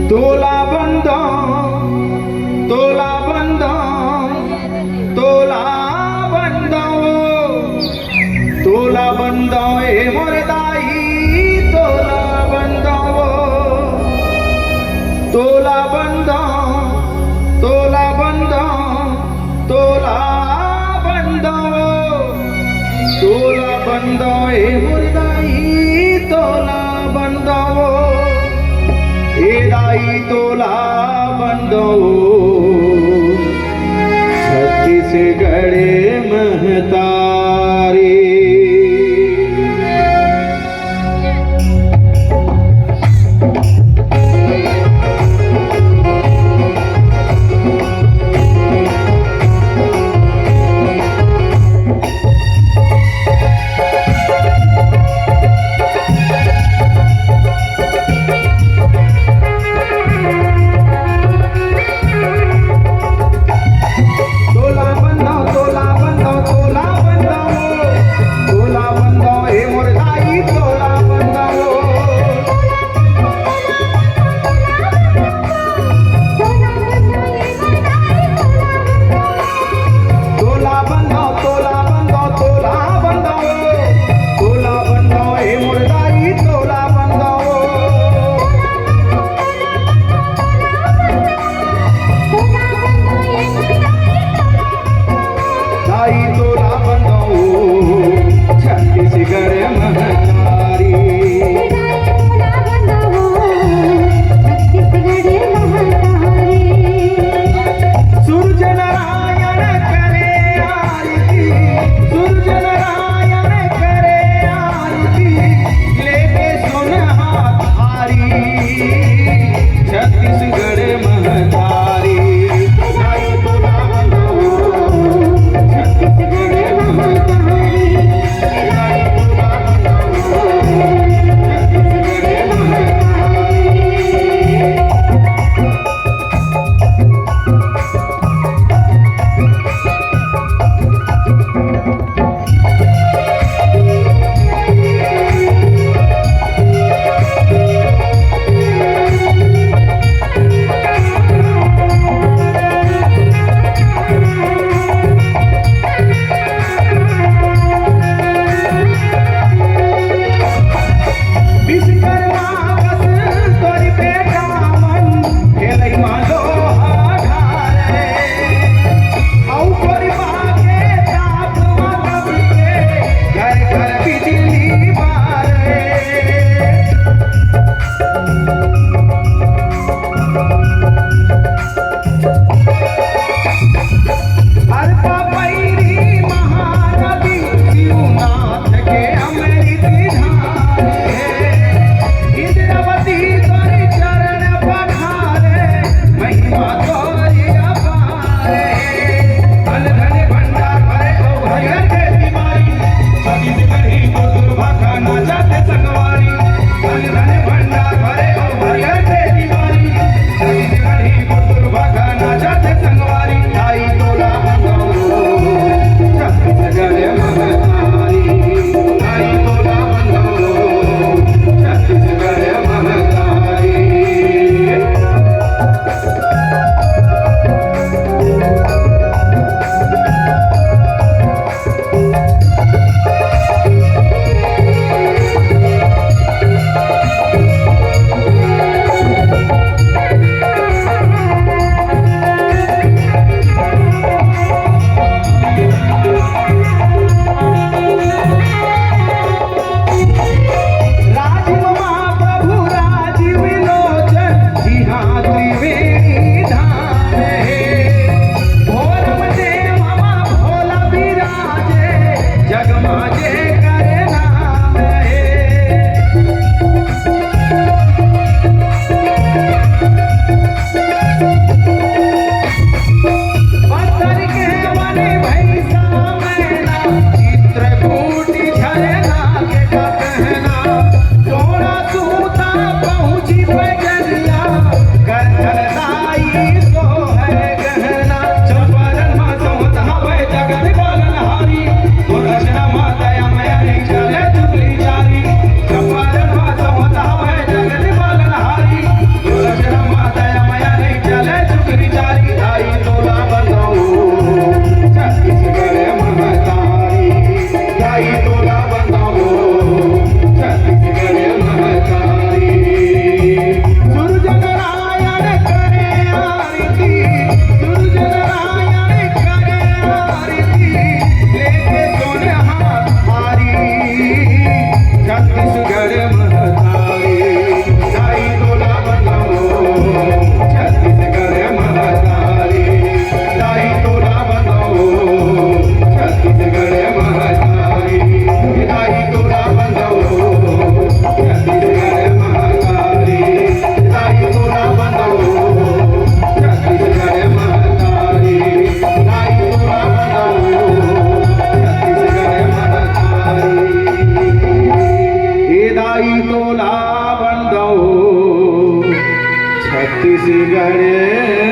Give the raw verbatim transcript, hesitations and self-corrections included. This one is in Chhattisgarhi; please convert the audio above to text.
तोला बंदव, तोला बंदव, तोला बंदव, तोला बंदव ए मोर दाई, तोला बंदव, तोला बंदव, तोला बंदव, तोला बंदव, तोला बंदव ए मोर दाई, तोला बंदव, ए दाई तोला बंदव, छत्तीसगढ़ महतारी। तोला बंदव, तोला बंदव, तोला बंदव, तोला बंदव, ए मोर दाई, तोला बंदव। तोला बंदव, तोला बंदव, तोला बंदव, तोला बंदव, ए मोर दाई, तोला बंदव। दाई तोला बंदव, छत्तीसगढ़ महतारी। सूरज नारायण करे आरती, सूरज नारायण करे आरती, लेके सोनहा थारी, छत्तीसगढ़ महतारी। छत्तीसगढ़ महतारी। विश्वकर्मा कस तोर बेटा मन, खेलई मा लोहा ढारे। अउ कोरिबा के ताप मा दब के, घर घर बिजली बारे। अरपा बइरी महानदी, शिवनाथ के अमृत धाम हे। इंद्रावती तोर चरण पखारे, महिमा तोर अपार हे। धन धन भंडार भरे अउ हरियर खेती बारी, छत्तीसगढ़ी को दुर्भागा नाचत संगवारी। धन धन भंडार भरे अउ हरियर खेती बारी, छत्तीसगढ़ी को दुर्भागा नाचत संगवारी। दाई तोला बंदव, छत्तीसगढ़ महतारी। दाई तोला बंदव, छत्तीसगढ़ महतारी। राजिम मा प्रभु राजिम लोचन, जिहाँ त्रिवेणी धाम हे। भोरम देव मा भोला विराजे, जग मा जेकर नाम हे। पत्थर के बने भैंसा मैना, चित्रकूट झरना के का कहना। टोरा सूता पहुँची बजरिया, करधन दाई सोहै गहना। चंपारण मा सोहत हवै जगत पालनहारी, तोर रचना मा दया मया नी चले जुगली जारी। चंपारण मा सोहत हवै जगत पालनहारी, तोर रचना मा छत्तीसगढ़